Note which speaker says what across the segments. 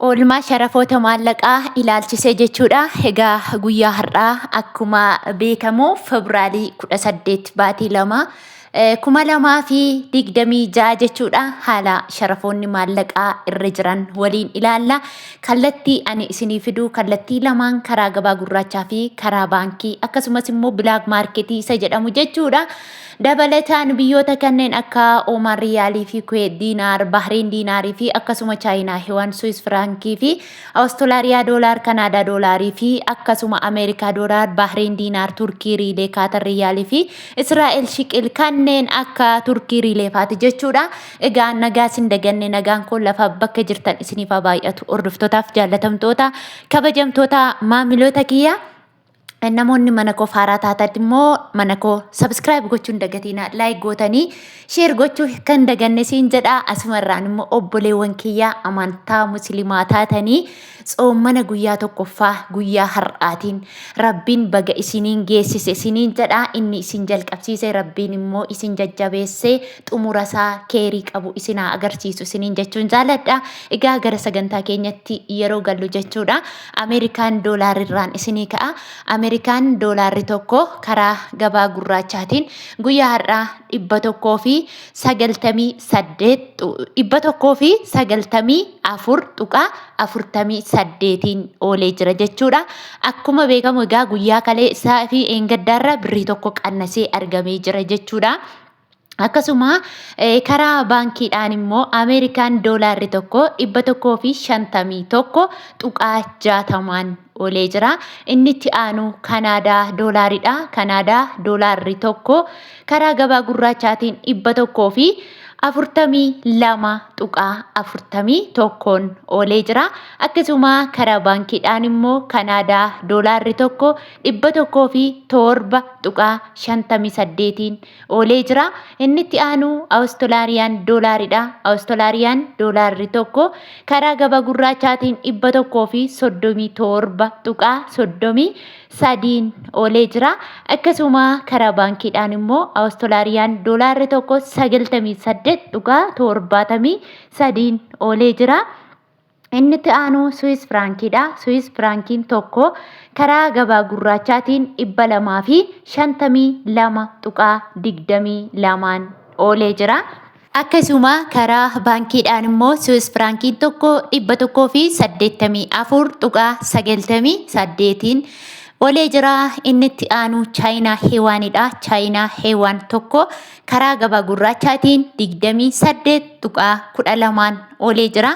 Speaker 1: Oolmaa sharafoota maallaqaa ilaalchisee jechuudha. Egaa guyyaa har'aa akkuma beekamu Febraarii 18 baatii 2 2026 jechuudha. Haala sharafoonni maallaqaa irra jiran waliin ilaalla. Kallattii ani isinii fidu kallattii lamaan karaa gabaa gurraachaa fi karaa baankii akkasumas immoo bilaak maarketii isa jedhamu jechuudha. Dabalataan biyyoota kanneen akka Oomaan Riyaalii fi Kuweet Diinaar, Bahreen Diinaarii fi akkasuma Chaayinaa Hiwaan, Suwiis Firaankii fi Awustolaariyaa Doolaar, Kanaadaa Doolaarii fi akkasuma Ameerikaa Doolaar, Bahreen Diinaar, Turkii Riilee, Kaatar Riyaalii fi Israa'el Shiqil kanneen akka Turkii Riilee faati jechuudha. Egaa nagaa isin daganne nagaan koo lafa bakka jirtan isiniif haa baay'atu. Hordoftootaaf jaallatamtoota kabajamtoota maamiloota kiyya. Namoonni mana koo faaraa taatan immoo mana koo subscribe gochuu hin dagatinaa, like gootanii share gochuu kan daganne siin jedha. Asumarraan immoo obboleewwan kiyyaa amantaa musliimaa taatanii tsoommana guyyaa tokkoffaa guyyaa har'aatiin Rabbiin baga isiniin geessise isiniin jedha. Inni isin jalqabsiise Rabbiin immoo isin jajjabeessee xumura isaa keerii qabu isin haa agarsiisu isiniin jechuun jaaladha. Egaa gara sagantaa keenyatti yeroo gallu jechuudha. Ameerikaan doolaarirraan isinii ka'a. Ameerikaan doolaarri tokko karaa gabaa gurraachaatiin guyyaa har'aa 198 194.48n oolee jira jechuudha. Akkuma beekamu egaa guyyaa kaleessaa fi eengaddaarra birrii tokko qannasee argamee jira jechuudha. Akkasuma karaa baankiidhaan immoo Ameerikaan doolaarri tokko 151.60n oolee jira. Inni itti aanu Kanaadaa doolaaridha. Kanaadaa doolaarri tokko karaa gabaa gurraachaatiin 142.41n oolee jira. Akkasuma karaa baankiidhaan immoo Kanaadaa doolaarri tokko 107.58n oolee jira. Inni itti aanu Awustolaariyaan doolaaridha. Awustolaariyaan doolaarri tokko karaa gabaa gurraachaatiin 137.33n oolee jira. Akkasuma karaa baankiidhaan immoo Awustolaariyaan doolaarri tokko 98.73n oolee jira. Inni itti aanu Suwiis Firaankiidha. Suwiis Firaankiin tokko karaa gabaa gurraachaatiin 252.22n oolee jira. Akkasuma karaa baankiidhaan immoo Suwiis Firaankiin tokko 184.98n oolee jira. Inni itti aanu Chaayinaa Heewaanidha. Chaayinaa Heewaan tokko karaa gabaa gurraachaatiin 28.12n oolee jira.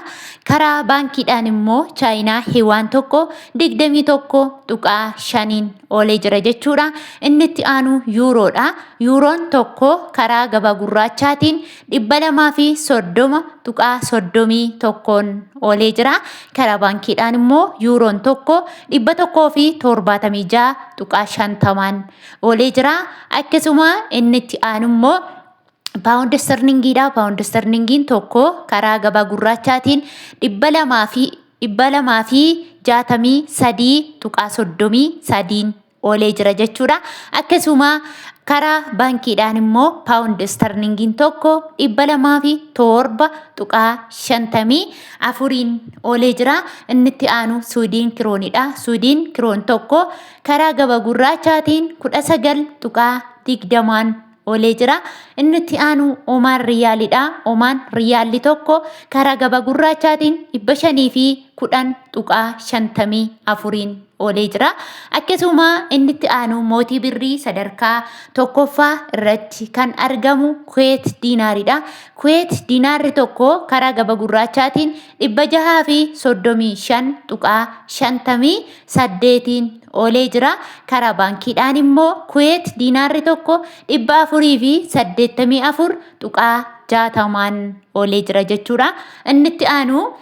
Speaker 1: Karaa baankiidhaan immoo Chaayinaa Hiwaan tokko 21.5n oolee jira jechuudha. Inni itti aanu Yuuroodha. Yuuroon tokko karaa gabaa gurraachaatiin 230.31n oolee jira. Karaa baankiidhaan immoo Yuuroon tokko 176.50n oolee jira. Akkasuma inni itti aanu immoo paawundi istarlingiidha. Paawundi istarlingiin tokko karaa gabaa gurraachaatiin 263.33n oolee jira jechuudha. Akkasuma karaa baankiidhaan immoo paawundi istarlingiin tokko 207.54n oolee jira. Inni itti aanu Suudiin kiroonidha. Suudiin kiroon tokko karaa gaba gurraachaatiin 19.20n oolee jira. Inni itti aanu Omaan Riyaalidha. Omaan Riyaalli tokko karaa gaba gurraachaatiin 510.54n oolee jira. Akkasuma inni itti aanu mootii birrii sadarkaa tokkoffaa irratti kan argamu Kuweet diinaaridha. Kuweet diinaarri tokko karaa gaba gurraachaatiin 635.58n oolee jira. Karaa baankiidhaan immoo Kuweet diinaarri tokko 484.60n oolee jira jechuudha. Inni itti aanu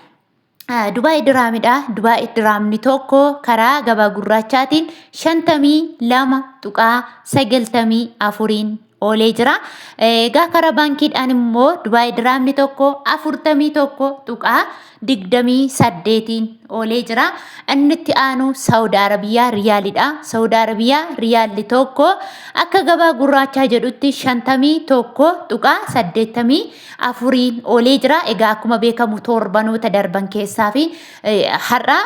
Speaker 1: Dubaay Diraamidha. Dubaay Diraamni tokko karaa gabaa gurraachaatiin 52.94n oolee jira. Egaa karaa baankiidhaan immoo Dubaay Diraamni tokko 41.28n oolee jira. Inni itti aanu Saawud Arabiyaa Riyaalidha. Saawud Arabiyaa Riyaalli tokko akka gabaa gurraachaa jedhutti 51.84n oolee jira. Egaa akkuma beekamu torbanoota darban keessaa fi har'a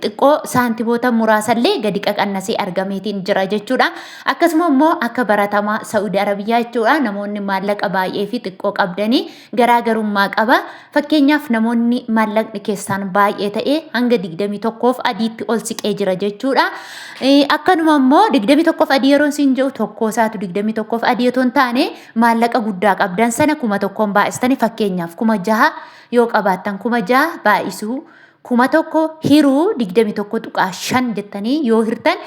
Speaker 1: xiqqoo saantimoota muraasallee gadi qaqannasee argameetiin jira jechuudha. Akkasuma immoo akka baratamaa Saa'ud Arabiyaa jechuudha namoonni maallaqa baay'ee fi xiqqoo qabdanii garaagarummaa qaba. Fakkeenyaaf namoonni maallaqni keessaan baay'ee ta'e hanga 21f adiitti ol siqee jira jechuudha. Akkanuma immoo 21f adii yeroo isin jedhu tokkoo isaatu 21f adii otoo hin taane maallaqa guddaa qabdan sana 1000n baay'istanii fakkeenyaaf 6000 yoo qabaattan 6000 baay'isuu 1000 hiruu 21.5 jettanii yoo hirtan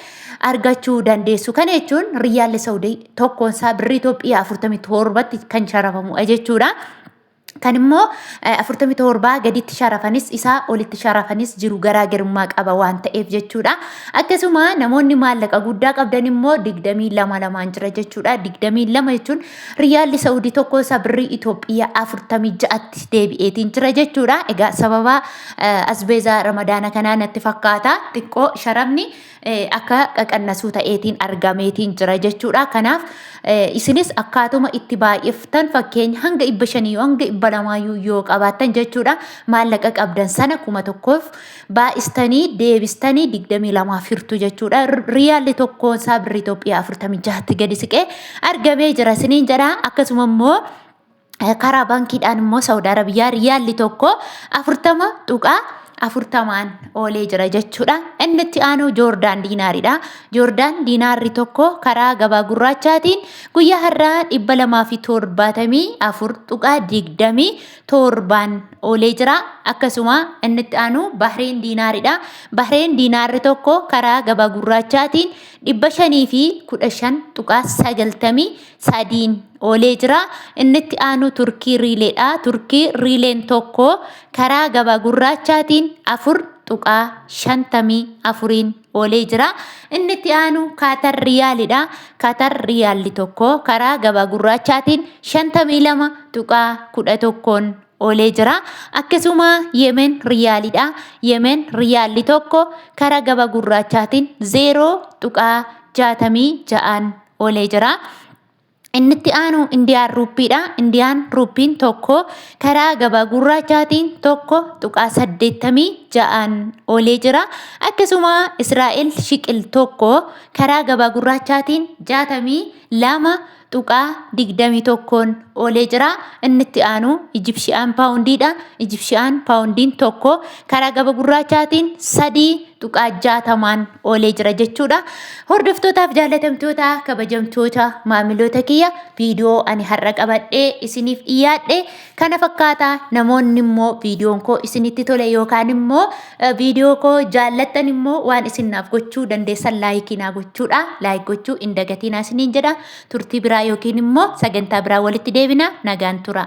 Speaker 1: argachuu dandeessu. Kana jechuun riyyaalli Saudii tokkoon isaa birrii Itoophiyaa 47tti kan sharafamudha jechuudha. Kan immoo 47 gaditti sharafanis isaa olitti sharafanis jiru garaagarummaa qaba waan ta'eef jechuudha. Akkasuma namoonni maallaqa guddaa qabdan immoo 22 lamaan jira jechuudha. 22 jechuun Riyaalli Sa'udii tokko isaa birrii Itoophiyaa 46tti deebi'eetiin jira jechuudha. Egaa sababa asbeezaa Ramadaana kanaa natti fakkaata xiqqoo sharafni akka qaqannasuu ta'eetiin argameetiin jira jechuudha. Kanaaf isinis akkaatuma itti baay'iftan fakkeenya hanga 500 hanga 200 yoo qabaattan jechuudha maallaqa qabdan sana 1000f baay'istanii deebistanii 22f hirtu jechuudha. Riyaalli tokkoon isaa birrii Itoophiyaa 46tti gadi siqee argamee jira isiniin jedha. Akkasuma immoo karaa baankiidhaan immoo Saawud Arabiyaa riyaalli tokko 40.40n oolee jira jechuudha. Inni itti aanu Joordaan diinaaridha. Joordaan diinaarri tokko karaa gabaa gurraachaatiin guyyaa har'aa 274.27n oolee jira. Akkasuma inni itti aanu Bahreen diinaaridha. Bahreen diinaarri tokko karaa gabaa gurraachaatiin 515.93n oolee jira. Inni itti aanu Turkii riileedha. Turkii riileen tokko karaa gabaa gurraachaatiin 4.54n oolee jira. Inni itti aanu Kaatar Riyaalidha. Kaatar Riyaalli tokko karaa gabaa gurraachaatiin 52.11n oolee jira. Akkasuma Yemen Riyaalidha. Yemen Riyaalli tokko karaa gabaa gurraachaatiin 0.66n oolee jira. Inni itti aanu Indiyaan Ruuppiidha. Indiyaan Ruuppiin tokko karaa gabaa gurraachaatiin 1.86n oolee jira. Akkasuma Israa'el Shiqil tokko karaa gabaa gurraachaatiin 62.21n oolee jira. Inni itti aanu Ijibshiyaan Paawundiidha. Ijibshiyaan Paawundiin tokko karaa gabaa gurraachaatiin 3.60n oolee jira jechuudha. Hordoftootaaf jaallatamtoota kabajamtoota maamiloota kiyya viidiyoo ani har'a qabadhee isiniif dhiyaadhe kana fakkaata. Namoonni immoo viidiyoon koo isinitti tole yookaan immoo viidiyoo koo jaallattan immoo waan isin naaf gochuu dandeessan laayikii naa gochuudha. Laayik gochuu hin dagatinaa isiniin jedha. Turtii biraa yookiin immoo sagantaa biraa walitti deebina. Nagaan tura.